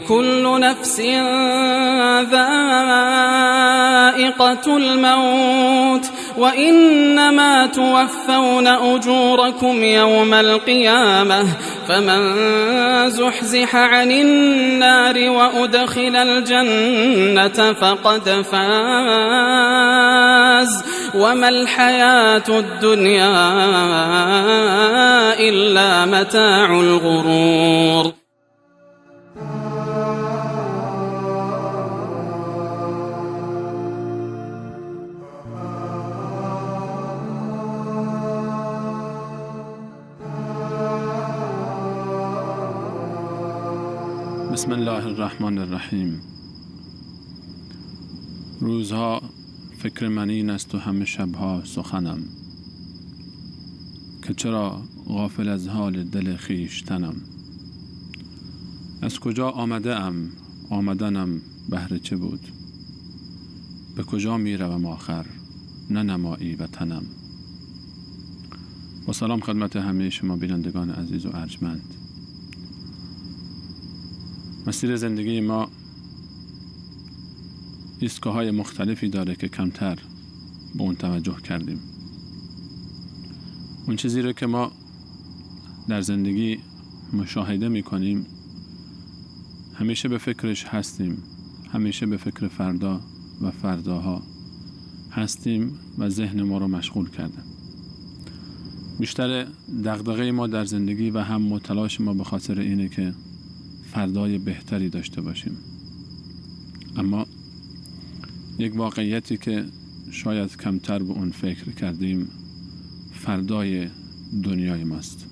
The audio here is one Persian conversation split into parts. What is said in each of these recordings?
كل نفس ذائقة الموت وإنما توفون أجوركم يوم القيامة فمن زحزح عن النار وأدخل الجنة فقد فاز وما الحياة الدنيا إلا متاع الغرور. بسم الله الرحمن الرحیم. روزها فکر من این است و همه شبها سخنم، که چرا غافل از حال دل خویشتنم. از کجا آمده ام، آمدنم بهر چه بود؟ به کجا می روم آخر، نه نمایی وطنم. با سلام خدمت همه شما بینندگان عزیز و ارجمند. مسیر زندگی ما ایستگاه‌های مختلفی داره که کمتر به اون توجه کردیم. اون چیزی رو که ما در زندگی مشاهده می‌کنیم همیشه به فکرش هستیم، همیشه به فکر فردا و فرداها هستیم و ذهن ما رو مشغول کرده. بیشتر دغدغه ما در زندگی و هم تلاش ما به خاطر اینه که فردای بهتری داشته باشیم. اما یک واقعیتی که شاید کمتر به اون فکر کردیم فردای دنیای ماست.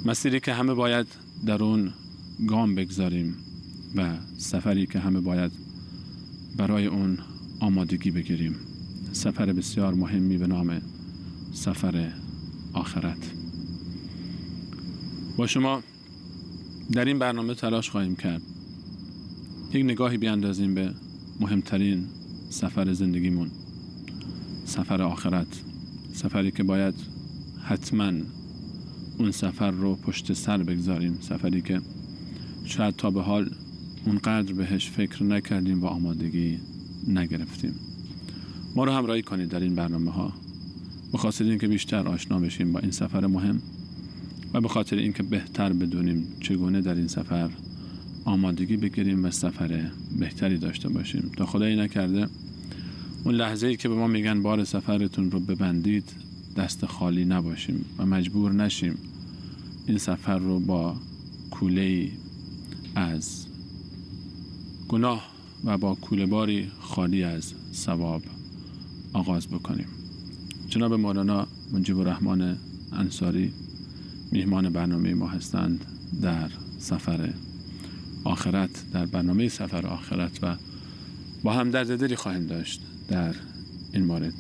مسیری که همه باید در اون گام بگذاریم و سفری که همه باید برای اون آمادگی بگیریم. سفر بسیار مهمی به نام سفر آخرت. با شما در این برنامه تلاش خواهیم کرد یک نگاهی بیاندازیم به مهمترین سفر زندگیمون، سفر آخرت، سفری که باید حتما اون سفر رو پشت سر بگذاریم، سفری که شاید تا به حال اونقدر بهش فکر نکردیم و آمادگی نگرفتیم. ما رو همراهی کنید در این برنامه ها به خاطر اینکه بیشتر آشنا بشیم با این سفر مهم و به خاطر اینکه بهتر بدونیم چگونه در این سفر آمادگی بگیریم و سفر بهتری داشته باشیم. تا خدایی نکرده اون لحظه‌ای که به ما میگن بار سفرتون رو ببندید دست خالی نباشیم و مجبور نشیم این سفر رو با کوله‌ای از گناه و با کوله باری خالی از ثواب آغاز بکنیم. جناب مولانا مجیب الرحمن انصاری میهمان برنامه ما هستند در سفر آخرت، در برنامه سفر آخرت، و با هم درد دلی خواهیم داشت در این مورد.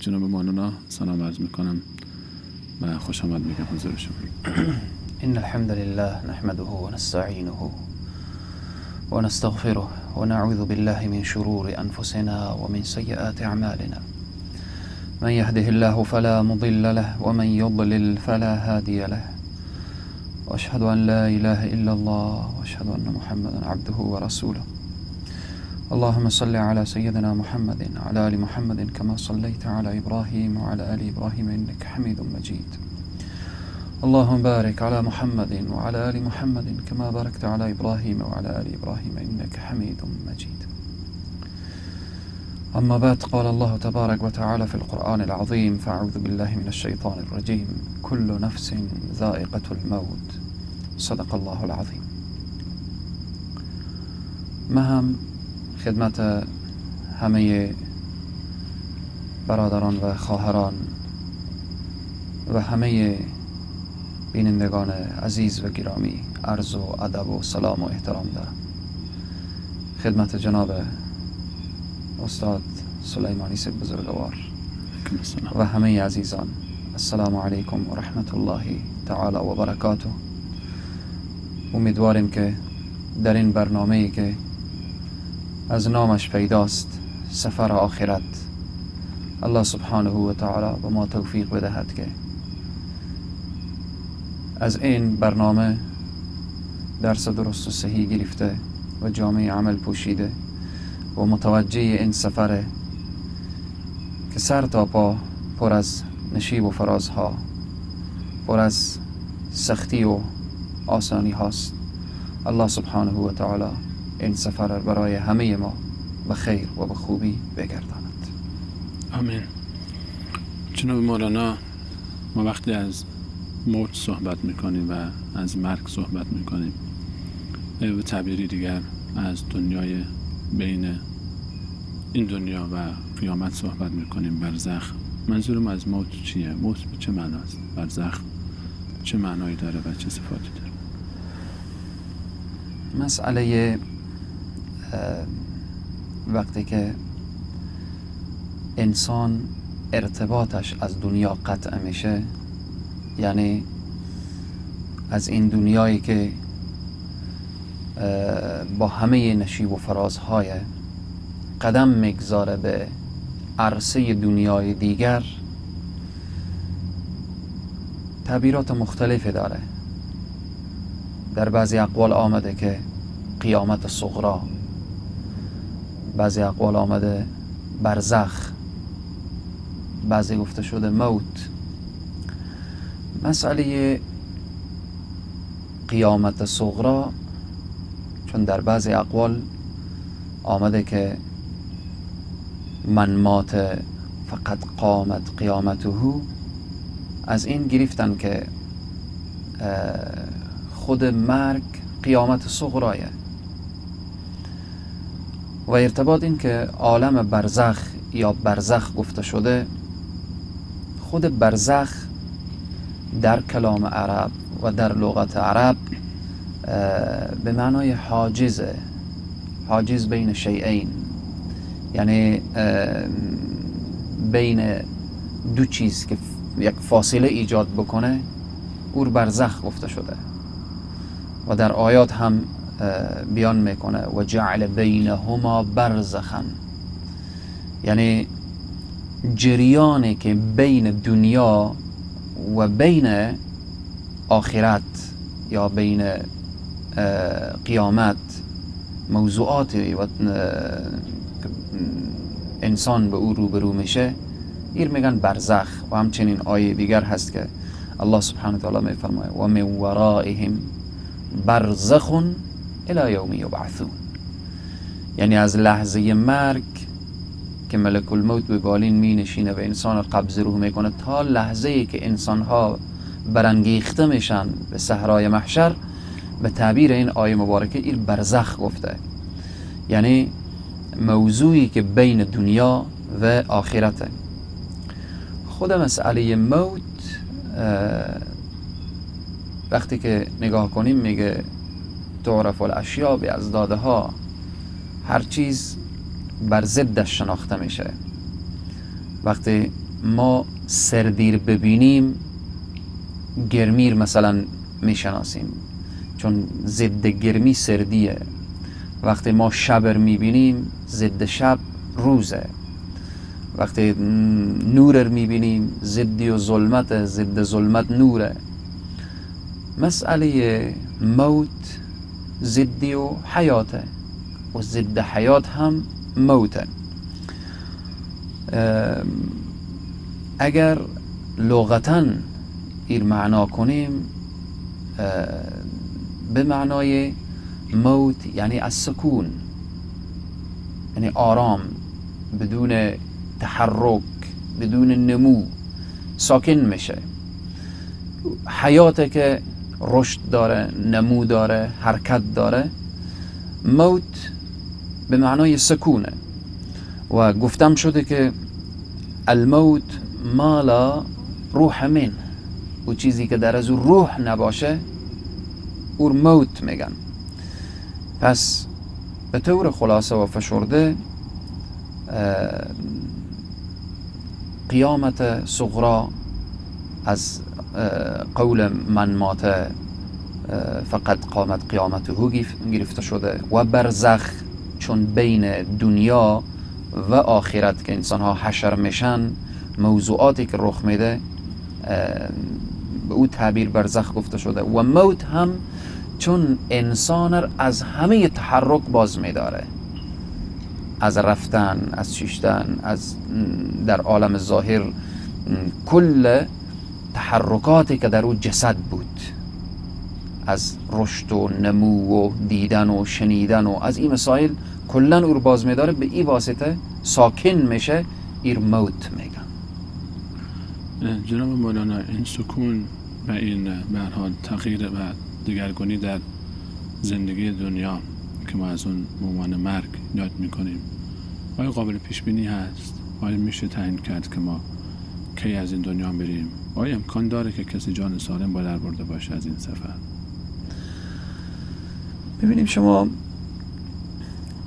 جناب مولانا سلام عرض میکنم و خوش آمد میگم حضور شما. ان الحمد لله نحمده ونستعینه ونستغفره ونعوذ بالله من شرور انفسنا ومن سیئات اعمالنا. من يهده الله فلا مضل له ومن يضلل فلا هادي له. وأشهد أن لا إله إلا الله وأشهد أن محمدا عبده ورسوله. اللهم صل على سيدنا محمد وعلى آل محمد كما صليت على إبراهيم وعلى آل إبراهيم إنك حميد مجيد. اللهم بارك على محمد وعلى آل محمد كما باركت على إبراهيم وعلى آل إبراهيم إنك حميد مجيد. أما بعد، قال الله تبارك وتعالى في القرآن العظيم: فأعوذ بالله من الشيطان الرجيم، كل نفس ذائقة الموت. صدق الله العظیم. من هم خدمت همه برادران و خواهران و همه بینندگان عزیز و گرامی عرض و ادب و سلام و احترام دارم. خدمت جناب استاد سلیمانی صاحب بزرگوار و همه عزیزان، السلام علیکم و رحمت الله تعالی و برکاته. امیدواریم که در این برنامه‌ای که از نامش پیداست، سفر آخرت، الله سبحانه و تعالی به ما توفیق بدهد که از این برنامه درس درست و صحیح گرفته و جامعه عمل پوشیده و متوجه این سفره که سر تا پا پر از نشیب و فرازها، پر از سختی و آسانی هاست، الله سبحانه و تعالی این سفر برای همه ما به خیر و به خوبی بگرداند. آمین. جناب مولانا، ما وقتی از موت صحبت میکنیم و از مرگ صحبت میکنیم، به تعبیری دیگر از دنیای بین این دنیا و قیامت صحبت میکنیم، برزخ. منظورم از موت چیه؟ موت به چه معناست؟ برزخ چه معنایی داره و چه صفاتی داره؟ مسئله وقتی که انسان ارتباطش از دنیا قطع میشه، یعنی از این دنیایی که با همه نشیب و فرازهای قدم میگذاره به عرصه دنیای دیگر، تعبیرات مختلفی داره. در بعضی اقوال آمده که قیامت صغرا، بعضی اقوال آمده برزخ، بعضی گفته شده موت. مسئله قیامت صغرا چون در بعضی اقوال آمده که من مات فقط قامت قیامته، از این گرفتن که خود مرگ قیامت صغرایه و ارتباط این که عالم برزخ یا برزخ گفته شده، خود برزخ در کلام عرب و در لغت عرب به معنای حاجزه، حاجز بین شیئین، یعنی بین دو چیز که یک فاصله ایجاد بکنه، اور برزخ گفته شده و در آیات هم بیان میکنه و جعل بینهما برزخا، یعنی جریانی که بین دنیا و بین آخرت یا بین قیامت موضوعاتی و انسان به او روبرو میشه، ایر میگن برزخ. و همچنین آیه دیگر هست که الله سبحانه و تعالی میفرماید و من ورائهم برزخ الی یوم یبعثون، یعنی از لحظه مرگ که ملک الموت به بالین می نشینه و انسان قبض روح میکنه تا لحظه ای که انسان ها برانگیخته میشن به صحرای محشر، به تعبیر این آیه مبارکه این برزخ گفته، یعنی موضوعی که بین دنیا و آخرته. خود مسئله موت وقتی که نگاه کنیم میگه تعرف الاشیاء باضدادها، هر چیز بر ضدش شناخته میشه. وقتی ما سردیر ببینیم گرمیر مثلا میشناسیم، چون ضد گرمی سردیه. وقتی ما شبر میبینیم ضد شب روزه. وقتی نور میبینیم ضدی و ظلمت، ضد ظلمت نوره. مسئله موت ضدی و حیاته و ضد حیات هم موته. اگر لغتاً ایر معنا کنیم به معنای موت یعنی السکون، یعنی آرام، بدون تحرک، بدون نمو، ساکن میشه. حیاته که رشد داره، نمو داره، حرکت داره. موت به معنای سکونه و گفتم شده که الموت ما لا روح من، و چیزی که در از او روح نباشه اور موت میگن. پس به طور خلاصه و فشرده قیامت صغرا از قول من مات فقط قامت قیامته گرفته شده و برزخ چون بین دنیا و آخرت که انسان ها حشر میشن موضوعاتی که رخ میده به او تعبیر برزخ گفته شده. و موت هم چون انسان از همه تحرک باز میداره، از رفتن، از شیشتن، از در عالم ظاهر کل تحرکاتی که در او جسد بود، از رشد و نمو و دیدن و شنیدن و از این مسائل کلا او رو باز میداره. به این واسطه ساکن میشه، ایر موت میگن. جناب مولانا، این سکون و این به هر حال تغییر و دگرگونی در زندگی دنیا که ما از اون به عنوان مرگ یاد میکنیم، آیا قابل پیش بینی هست؟ آیا میشه تعیین کرد که ما کی از این دنیا بریم؟ آیا امکان داره که کسی جان سالم با در برده باشه از این سفر؟ ببینیم شما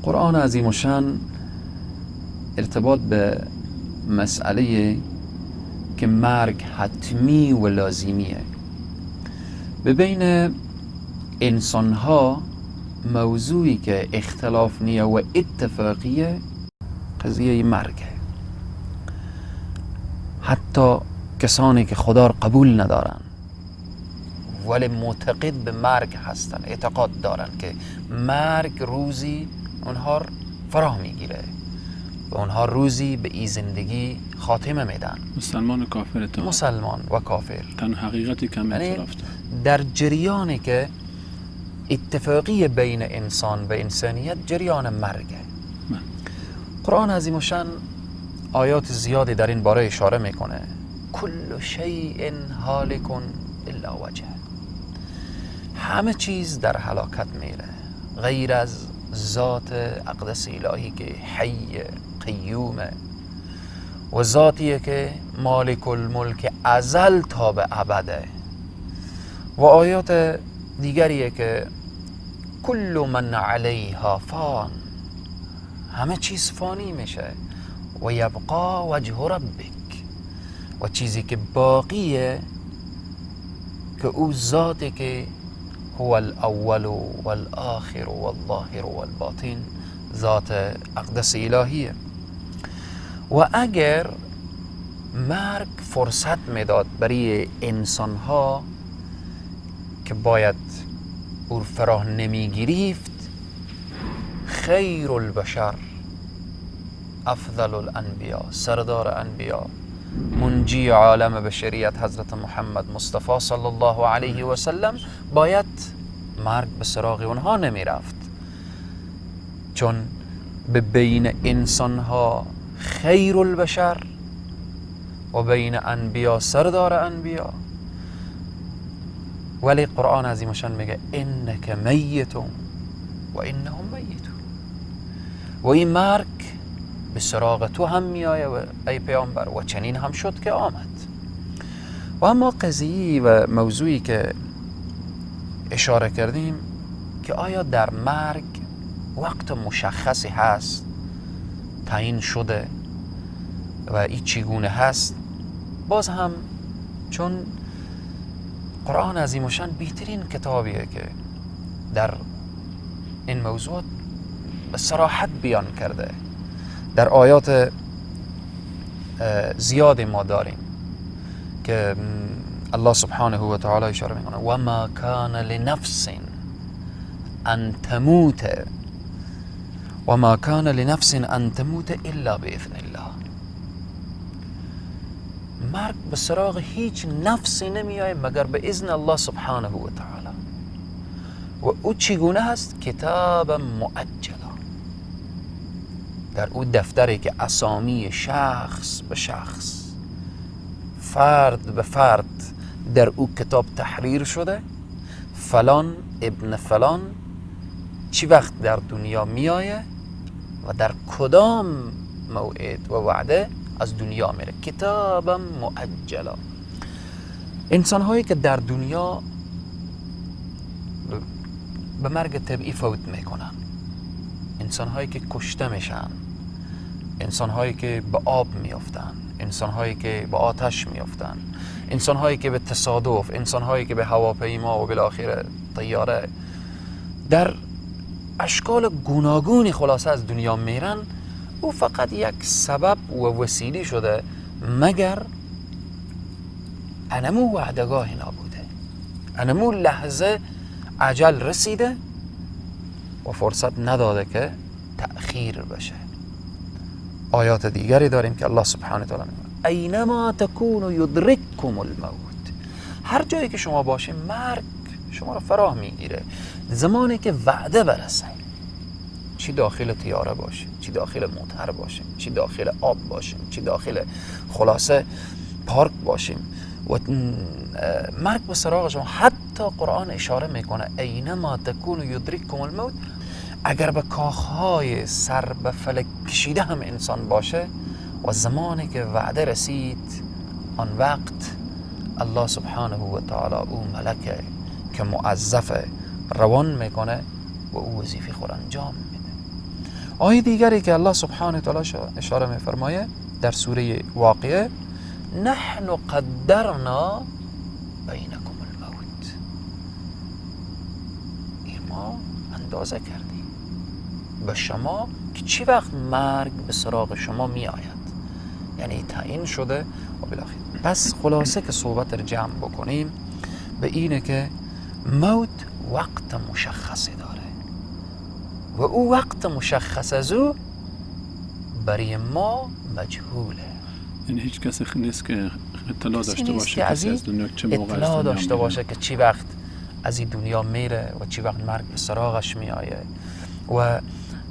قرآن عظیم الشان ارتباط به مسئله که مرگ حتمی و لازمیه به بین انسانها، موضوعی که اختلاف نیه و اتفاقیه قضیه مرگه. حتی کسانی که خدا رو قبول ندارن ولی معتقد به مرگ هستن، اعتقاد دارن که مرگ روزی اونها رو فرا میگیره و اونها روزی به این زندگی خاتمه میدن. مسلمان و کافر، تا مسلمان و کافر تنها حقیقتی که اعتراف دارن. در جریانی که اتفاقی بین انسان و انسانیت جریان مرگه. قرآن عظیم الشان آیات زیادی در این باره اشاره میکنه. کل شیء هالک الا وجهه، همه چیز در هلاکت میره غیر از ذات اقدس الهی که حی قیومه و ذاتیه که مالک الملک ازل تا به ابده. و آیات دیگریه که کل من علیها فان، همه چیز فانی میشه، و یبقا وجه ربک، و چیزی که باقیه که او ذاتی که هو الاول والآخر والظاهر والباطن، ذات اقدس الهیه. و اگر مرگ فرصت میداد برای انسانها که باید او فراه نمی گرفت، خیر البشر، افضل الانبیا، سردار انبیا، منجی عالم بشریت حضرت محمد مصطفی صلی الله علیه و سلم، باید مرگ به سراغ اونها نمی رفت، چون به بین انسانها خیر البشر و بین انبیا سردار انبیا. ولی قرآن عظیمشان میگه انک میت و انهم میتون، و این مرگ به سراغ تو هم میایه و ای پیامبر، و چنین هم شد که آمد. و اما قضیه و موضوعی که اشاره کردیم که آیا در مرگ وقت مشخصی هست، تعیین شده و این چگونه هست، باز هم چون قرآن عظیم الشان بهترین کتابیه که در این موضوع به صراحت بیان کرده. در آیات زیاد ما داریم که الله سبحانه و تعالی اشاره میکنه و ما کان لنفس ان تموت و ما کان لنفس ان تموت الا باذن الله. مرگ به سراغ هیچ نفسی نمیآید مگر به اذن الله سبحانه و تعالی. و او چگونه هست؟ کتاب مؤجلا، در او دفتری که اسامی شخص به شخص، فرد به فرد در او کتاب تحریر شده، فلان ابن فلان چی وقت در دنیا میآید و در کدام موعد و وعده از دنیا میره. کتاب مؤجلا. انسان هایی که در دنیا به مرگ طبیعی فوت میکنن، انسان هایی که کشته میشن، انسان هایی که به آب میافتن، انسان هایی که به آتش میافتن، انسان هایی که به تصادف، انسان هایی که به هواپیما و بالاخره طیاره، در اشکال گوناگونی خلاصه از دنیا میرن. او فقط یک سبب و وسیله شده، مگر انمو وعدگاه نابوده، انمو لحظه عجل رسیده و فرصت نداده که تأخیر بشه. آیات دیگری داریم که الله سبحانه وتعالی میگه اینما تکونوا یدرککم الموت، هر جایی که شما باشین مرگ شما رو فرا میگیره زمانی که وعده برسه. چی داخل تیاره باشیم، چی داخل موتر باشیم، چی داخل آب باشیم، چی داخل خلاصه پارک باشیم و مرگ به سراغ شما. حتی قرآن اشاره میکنه اینما تکونوا یدرککم الموت، اگر به کاخهای سر به فلک کشیده هم انسان باشه و زمانی که وعده رسید، آن وقت الله سبحانه و تعالی او ملکه که معظفه روان میکنه و او وظیفه خود انجام میده. آیه دیگری که الله سبحانه و تعالی اشاره میفرمایه در سوره واقعه، نحن قدرنا بینکم الموت، این ما اندازه کردیم به شما که چی وقت مرگ به سراغ شما می آید، یعنی تعیین شده و بالاخره. پس خلاصه که صحبت رو جمع بکنیم به اینه که موت وقت مشخصی داره و او وقت مشخص از او برای ما مجهوله. یعنی هیچ کسی نیست که اطلاع داشته باشه که از دنیا چه موقع اطلاع داشته باشه که چی وقت از این دنیا میره و چی وقت مرگ به سراغش میآید. و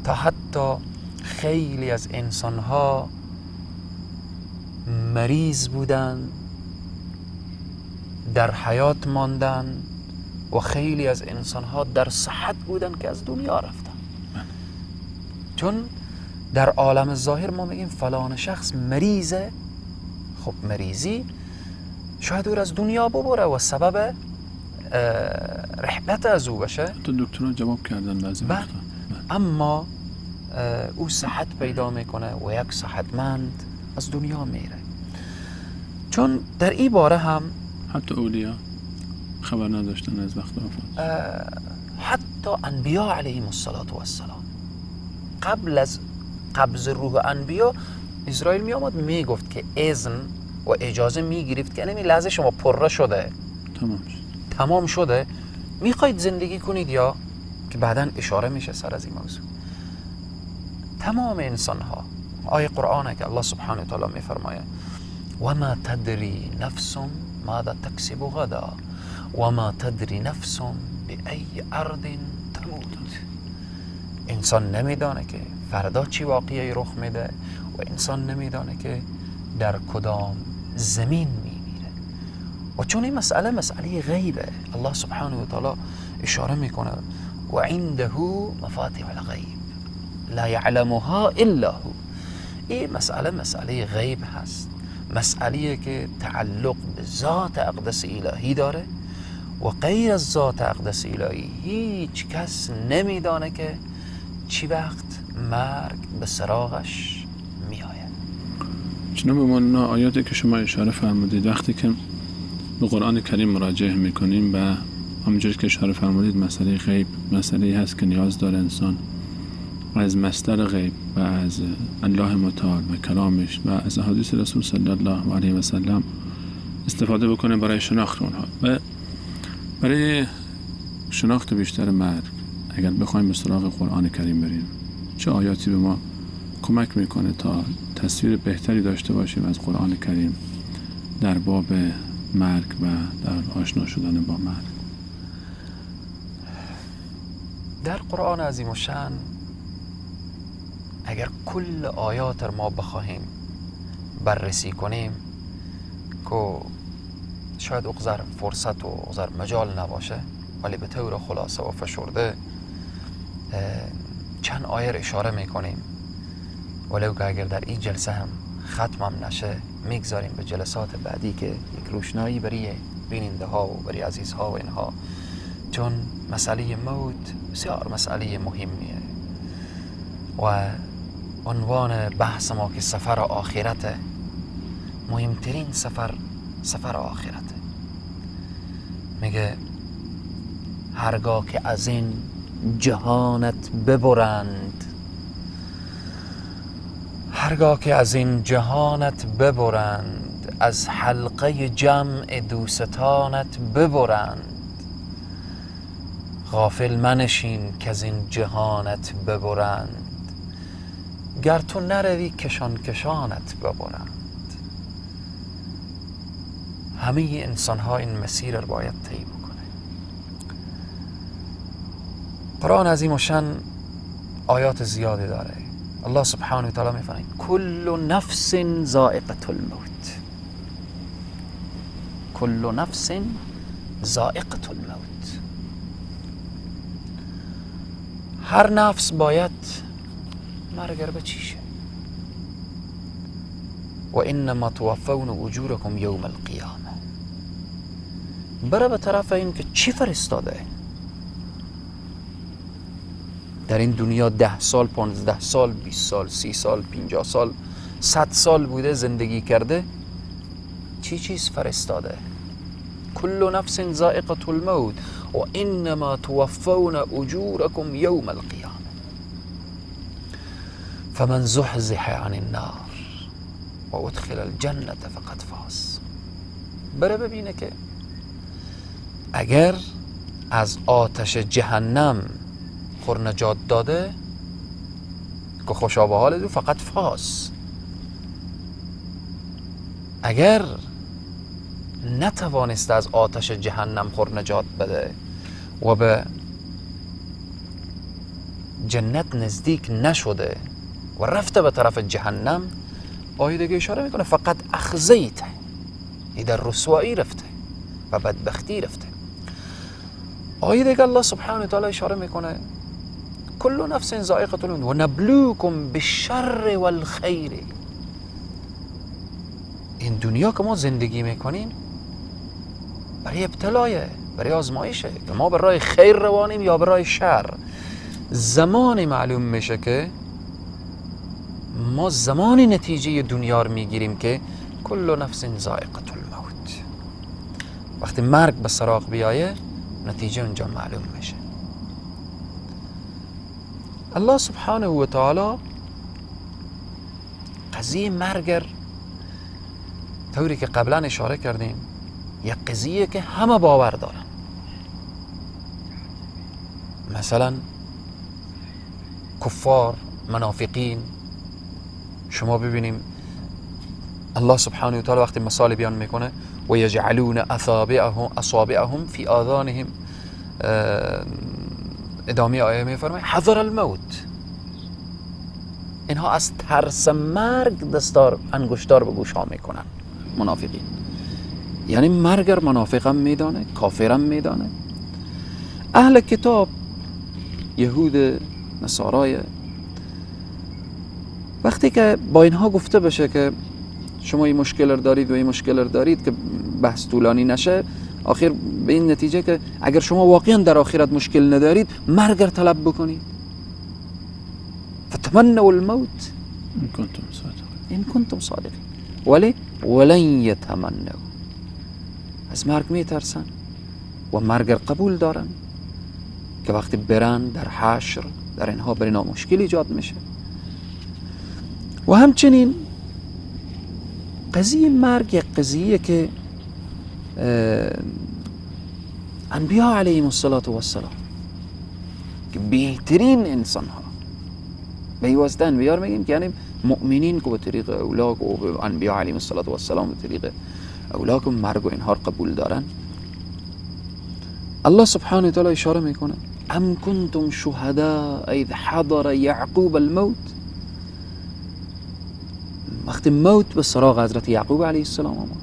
تا حتی خیلی از انسانها مریض بودن، در حیات ماندن و خیلی از انسانها در صحت بودن که از دنیا رفتن. چون در عالم ظاهر ما میگیم فلان شخص مریضه، خب مریضی شاید او از دنیا ببره و سبب رحلت از او بشه. تو دکترها جواب کردن بعضی وقتا. اما او صحت پیدا میکنه و یک صحتمند از دنیا میره. چون در این باره هم حتی اولیا خبر نداشتن از وقت وفات، حتی انبیا علیهم الصلاة والسلام قبل از قبض روح انبیا اسرائیل می آمد می گفت که اذن و اجازه می گرفت که این لحظه شما پره شده، تمام شده، میخواید زندگی کنید یا که بعداً اشاره میشه سر از این موضوع. تمام انسان ها، آیه قرآنه که الله سبحانه و تعالی میفرمایه و ما تدری نفس ماذا تکسب غدا و ما تدری نفس بأی ارض تموت. انسان نمیدانه که فردا چی واقعی رخ میده و انسان نمیدانه که در کدام زمین میمیره. و چون این مسئله مسئله غیبه، الله سبحانه و تعالی اشاره میکنه و عنده مفاتیح الغیب لا یعلمها الا هو. این مسئله مسئله غیب هست، مسئله که تعلق به ذات اقدس الهی داره و غیر از ذات اقدس الهی هیچ کس نمیدانه که چی وقت مرگ به سراغش می آید. جناب مولانا، آیاتی که شما اشاره فرمودید، وقتی که به قرآن کریم مراجعه میکنیم و همونجوری که اشاره فرمودید مسئله غیب مسئله هست که نیاز داره انسان از مصدر غیب و از الله متعال و کلامش و از احادیث رسول صلی الله علیه و سلم استفاده بکنه برای شناخت اونها و برای شناخت بیشتر مرگ. اگر بخوایم به سراغ قرآن کریم بریم، چه آیاتی به ما کمک میکنه تا تصویر بهتری داشته باشیم از قرآن کریم در باب مرگ و در آشنا شدن با مرگ؟ در قرآن عظیم الشأن اگر کل آیات ما بخواهیم بررسی کنیم که شاید اقذر فرصت و اقذر مجال نباشه، ولی به طور خلاصه و فشرده چند آیه اشاره میکنیم، ولو که اگر در این جلسه هم ختمم نشه میگذاریم به جلسات بعدی که یک روشنایی برای بیننده ها و برای عزیزها و اینها، چون مسئله موت بسیار مسئله مهمیه و عنوان بحث ما که سفر آخرته، مهمترین سفر سفر آخرته. میگه هرگاه که از این جهانت ببرند، هرگاه که از این جهانت ببرند، از حلقه جمع دوستانت ببرند، غافل منشین که از این جهانت ببرند، گر تو نروی کشان کشانت ببرند. همه انسان ها این مسیر رو باید طی بکنه. قرآن عظیم الشان آیات زیادی داره. الله سبحانه و تعالی میفرماید کل نفس ذائقة الموت، کل نفس ذائقة الموت. هر نفس باید مرگ رو بچشه. و انما توفون اجورکم یوم القیامه. بره به طرف این که چی فرستاده در این دنیا. 10 سال، 15 سال، 20 سال، 30 سال، 50 سال، 100 سال بوده زندگی کرده، چی چیز فرستاده؟ کل نفس ذائقة الموت و انما توفون اجورکم یوم القیامه فمن زحزح عن النار و ادخل الجنة فقد فاز. بره ببینه که اگر از آتش جهنم خور نجات داده که خوشا به حال دو، فقط فاز. اگر نتوانست از آتش جهنم خور نجات بده و به جنت نزدیک نشده و رفته به طرف جهنم، آیه دیگه اشاره میکنه فقط اخزیته، در رسوایی رفته و بدبختی رفته. آیه دیگه الله سبحانه و تعالی اشاره میکنه کل نفس ذائقة الموت و نبلوکم بالشر والخیر. این دنیا که ما زندگی میکنیم برای ابتلایه، برای آزمایشه که ما برای خیر روانیم یا برای شر. زمان معلوم میشه که ما زمانی نتیجه دنیا رو میگیریم که کل نفس ذائقة الموت. وقتی مرگ به سراغ بیایه نتیجه اونجا معلوم میشه. الله سبحانه و تعالی قضیه مرگ طوری که قبلا اشاره کردیم یک قضیه که همه باور دارن. مثلا کفار، منافقین، شما ببینیم الله سبحانه و تعالی وقتی مثال بیان میکنه و یجعلون اصابعهم فی آذانهم، ادامه آیه میفرماید حذر الموت. اینها از ترس مرگ دستار انگشتار به گوش ها میکنن منافقین. یعنی مرگ منافقم میدانه، کافرم میدانه. اهل کتاب، یهود، نصارای، وقتی که با اینها گفته بشه که شما این مشکل رو دارید و این مشکل رو دارید که بحث طولانی نشه، آخر به این نتیجه که اگر شما واقعا در آخرت مشکل ندارید مرگ رو طلب بکنید. فتمنوا الموت ان کنتم صادقین، ان کنتم صادقین. ولی ولن یتمنوا، از مرگ میترسن و مرگ قبول دارن که وقتی برن در حشر در اینها بر اینا مشکل ایجاد میشه. و همچنین قضیه مرگ یک قضیه که انبیا علیهم الصلاة والسلام که بهترین انسان ها، به این واسطه انبیا رو میگیم که یعنی مؤمنین که به طریق اولاک و انبیا علیهم الصلاة والسلام به طریق اولاک مرگ و اینها قبول دارن. الله سبحانه و تعالی اشاره میکنه ام کنتم شهداء اذ حضر یعقوب الموت. وقتی موت به سراغ حضرت یعقوب علیه السلام آمد.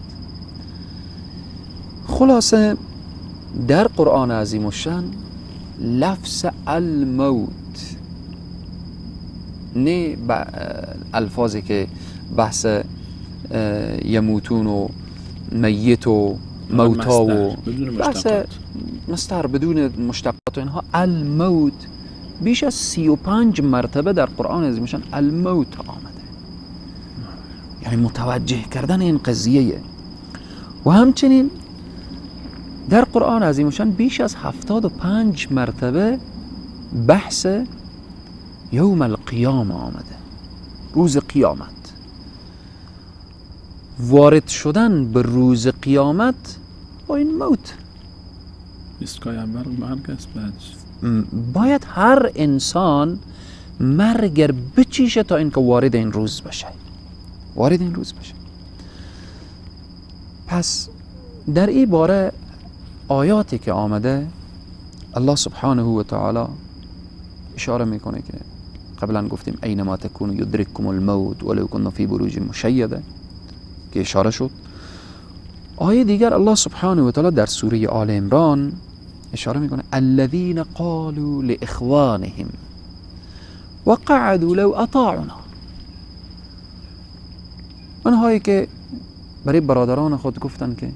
خلاصه در قرآن عظیم الشان لفظ الموت، نه الفاظی که بحث یموتون و میت و موتا و بحث مستر بدون مشتقات و اینها، الموت بیش از 35 مرتبه در قرآن عظیم الشان الموت آمده. یعنی متوجه کردن این قضیه. و همچنین در قرآن عظیم الشان بیش از 75 مرتبه بحث یوم القیامه آمده، روز قیامت. وارد شدن به روز قیامت با این موت ایستگاه اول مرگ است. بعد باید هر انسان مرگ بچیشه تا اینکه وارد این روز بشه، وارد این روز بشه. پس در این باره آیاتی که آمده الله سبحانه و تعالی اشاره میکنه که قبلا گفتیم اینما تکونوا یدرککم الموت ولو کنتم فی بروج مشیده که اشاره شد. آیه دیگر الله سبحانه و تعالی در سوره آل عمران اشاره میکنه الذین قالوا لاخوانهم وقعدوا لو اطاعونا، آنهایی که برای برادران خود گفتن که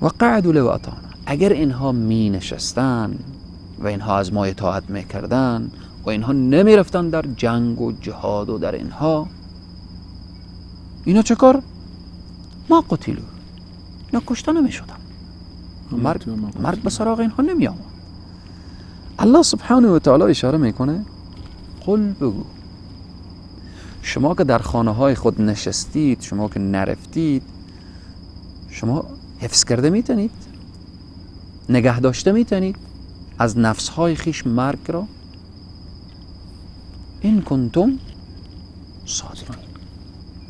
وقعدوا لو اطاعونا، اگر اینها می نشستن و اینها از ما اطاعت میکردن و اینها نمی رفتن در جنگ و جهاد و در اینها، اینا چه کار؟ ما قتلوا، اینا کشته نمی شدن، مرگ به سراغ اینها نمی آمد. الله سبحانه و تعالی اشاره میکنه قل، بگو شما که در خانه های خود نشستید، شما که نرفتید، شما حفظ کرده میتونید، نگه داشته میتونید از نفس های خیش مرگ را، این کنتم صادقین،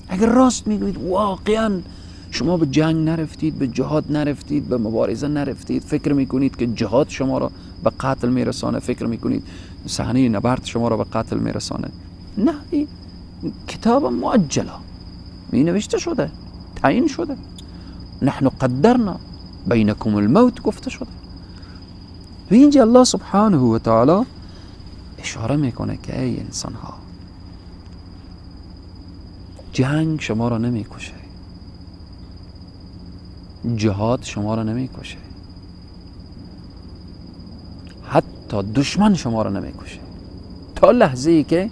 اگر راست میگویید واقعا شما به جنگ نرفتید، به جهاد نرفتید، به مبارزه نرفتید، فکر میکنید که جهاد شما را به قتل میرسانه، فکر میکنید صحنه نبرد شما را به قتل میرسانه، نه، این کتاب مؤجله، می نوشته شده، تعیین شده، نحن قدرنا بینکم الموت گفته شده. و اینجا الله سبحانه و تعالی اشاره میکنه که ای انسان ها، جنگ شما را نمیکشه، جهاد شما را نمیکشه، حتی دشمن شما را نمیکشه، تا لحظه ای که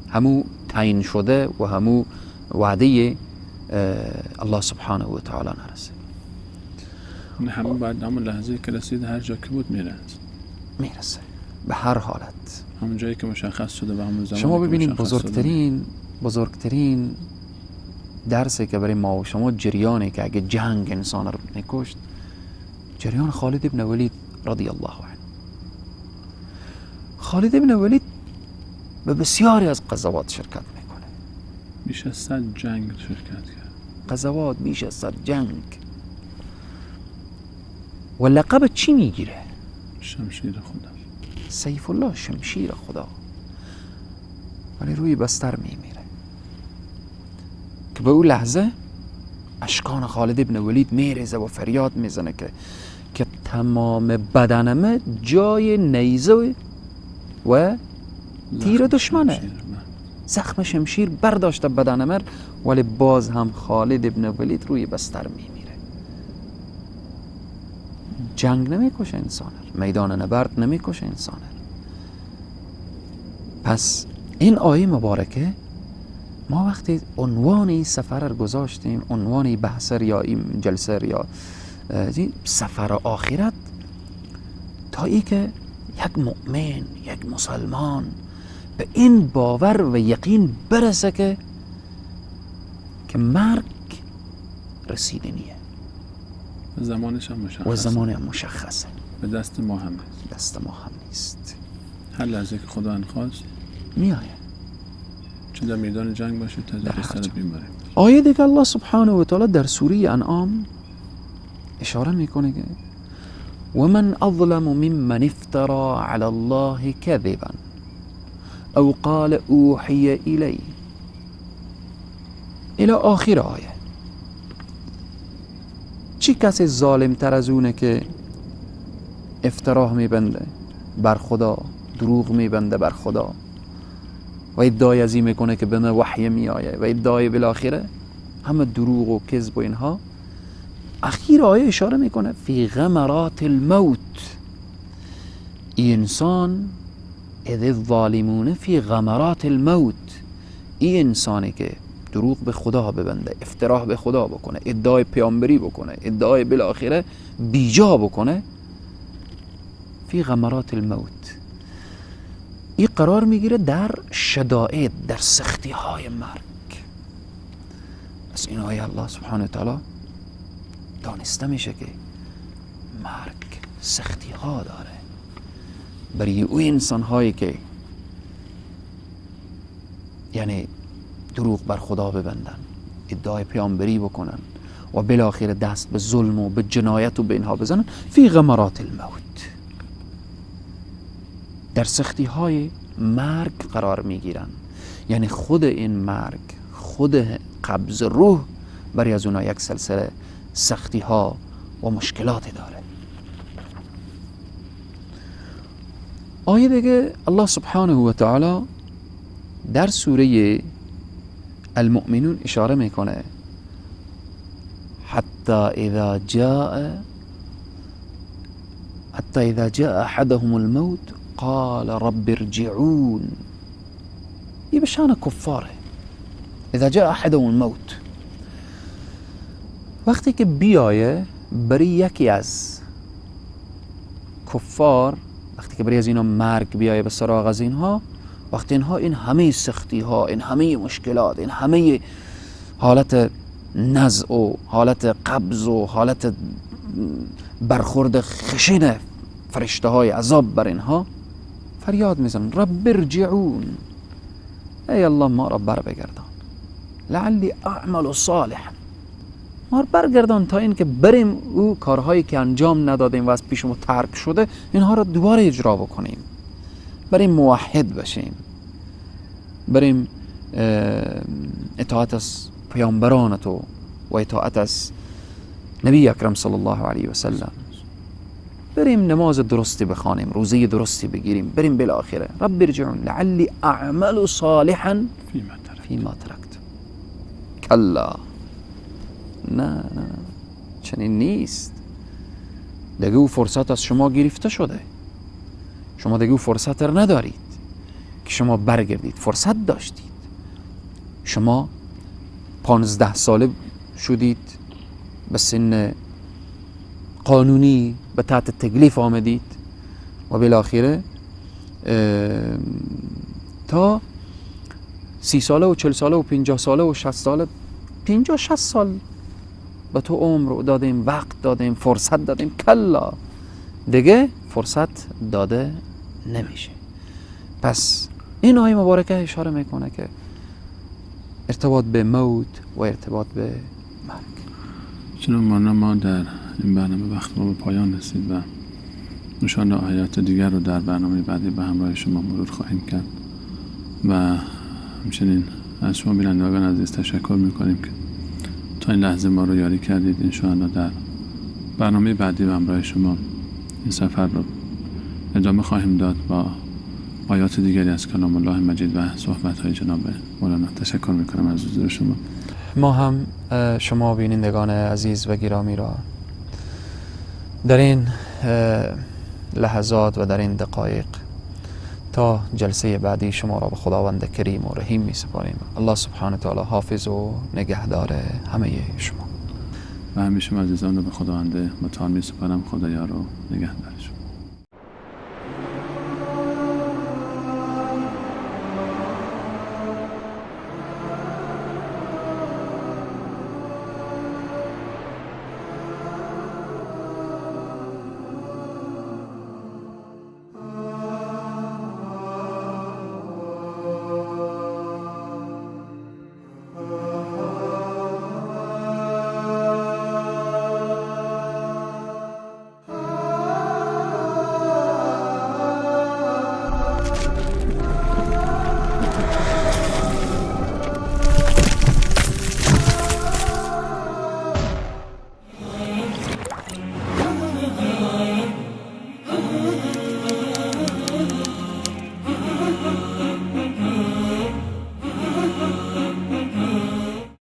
همو تعیین شده و همو وعده الله سبحانه و تعالی نرسه. همون بعد همون لحظه که رسید هر جا که بود میرسه به هر حالت، همون جایی که مشخص شده و همون زمان. شما ببینید بزرگترین درسی که برای ما و شما جریانه که اگه جنگ انسان رو نکشت، جریان خالد ابن ولید رضی الله عنه. خالد ابن ولید به بسیاری از غزوات شرکت میکنه، بیش از 100 جنگ شرکت کرد، غزوات بیش از 100 جنگ، و لقب چی میگیره؟ شمشیر خدا، سیف الله، شمشیر خدا. ولی روی بستر میمیره که به اون لحظه اشکان خالد ابن ولید میریزه و فریاد میزنه که تمام بدنمه جای نیزه و تیر دشمنه، زخم شمشیر برداشته بدنمه، ولی باز هم خالد ابن ولید روی بستر میمیره. جنگ نمیکشه انسان، میدان نبرد نمیکشه انسان. پس این آیه مبارکه ما وقتی عنوان این سفر رو گذاشتیم، عنوان این بحث یا این جلسه یا سفر آخرت، تا ای که یک مؤمن، یک مسلمان به این باور و یقین برسه که مرگ رسیدنیه، زمانش هم مشخصه، و زمان هم مشخصه، به دست ما هم نیست، دست ما هم نیست. هر لحظه که خدا خواست میآید، چه در میدان جنگ باشه تا در سر بیماری. آیه دیگه الله سبحانه و تعالی در سوره انعام اشاره میکنه که ومن اظلم ممن افترى على الله كذبا او قال اوحی الی الى آخر آیه. چی کسی ظالم تر از اونه که افتراه میبنده بر خدا، دروغ میبنده بر خدا و ادعای از این میکنه که به من وحی میآیه و ادعای بالاخره همه دروغ و کذب و اینها. اخیر آیه اشاره میکنه فی غمرات الموت، انسان اذ الظالمون فی غمرات الموت، این انسانی که دروغ به خدا ببنده، افتراح به خدا بکنه، ادعای پیامبری بکنه، ادعای بالاخره بیجا بکنه، فی غمرات الموت، این قرار میگیره در شدائد، در سختی های مرگ. پس این آیه الله سبحانه و تعالی دانسته میشه که مرگ سختی ها داره برای او انسان هایی که یعنی دروغ بر خدا ببندن، ادعای پیامبری بکنن و بالاخره دست به ظلم و به جنایت و به اینها بزنن. فی غمرات الموت، در سختی های مرگ قرار میگیرن. یعنی خود این مرگ، خود قبض روح برای از اونها یک سلسله سختی ها و مشکلات داره. آیه دیگه الله سبحانه و تعالی در سوره المؤمنون اشاره میکنه، حتی اذا جاء احدهم الموت قال رب ارجعون. یه بشان کفاره. اذا جاء احدهم الموت، وقتی که بیایه برای یکی از کفار، وقتی که برای از اینا مرگ بیایه به سراغ از اینها، وقتی اینها این همه سختی ها، این همه مشکلات، این همه حالت نزع و حالت قبض و حالت برخورد خشن فرشته های عذاب بر اینها، فریاد میزنن رب ارجعون، ای الله ما را بر بگردان، لعلی اعمل صالحا، ما را برگردان تا اینکه بریم او کارهایی که انجام ندادیم و از پیش ما ترک شده اینها را دوباره اجرا بکنیم، بریم موحد بشیم، بریم اطاعت از پیامبران تو و اطاعت از نبی اکرم صلی الله علیه و سلم، بریم نماز درستی بخوانیم، روزه درستی بگیریم، بریم بالاخره رب ارجعون لعلی اعمل صالحا فیما ترکت. کلا، نه نه چنین نیست. دیگه او فرصت از شما گرفته شده، شما دیگه او فرصت رو ندارید که شما برگردید. فرصت داشتید، شما 15 ساله شدید، به سن قانونی به تحت تکلیف آمدید و بالاخره تا 30 ساله و 40 ساله و 50 ساله و 60 ساله، 50-60 سال به تو عمر دادیم، وقت دادیم، فرصت دادیم. کلا، دیگه فرصت داده نمیشه. پس این آیه مبارکه اشاره میکنه که ارتباط به موت و ارتباط به مرگ. جناب مولانا، ما در این برنامه وقت ما به پایان رسید و انشاءالله آیات دیگر رو در برنامه بعدی به همراه شما مرور خواهیم کرد و همچنین از شما بینندگان عزیز تشکر میکنیم که تا این لحظه ما رو یاری کردید. انشاءالله در برنامه بعدی به همراه شما این سفر رو ادامه خواهیم داد با آیات دیگری از کلام الله مجید و صحبت‌های جناب مولانا. تشکر میکنم از حضور شما. ما هم شما بینندگان عزیز و گرامی را در این لحظات و در این دقایق تا جلسه بعدی شما را به خداوند کریم و رحیم می سپاریم. الله سبحانه تعالی حافظ و نگهدار همه شما. و همه شما عزیزان را به خداوند متعال می سپارم. خدایا رو نگهدار شما.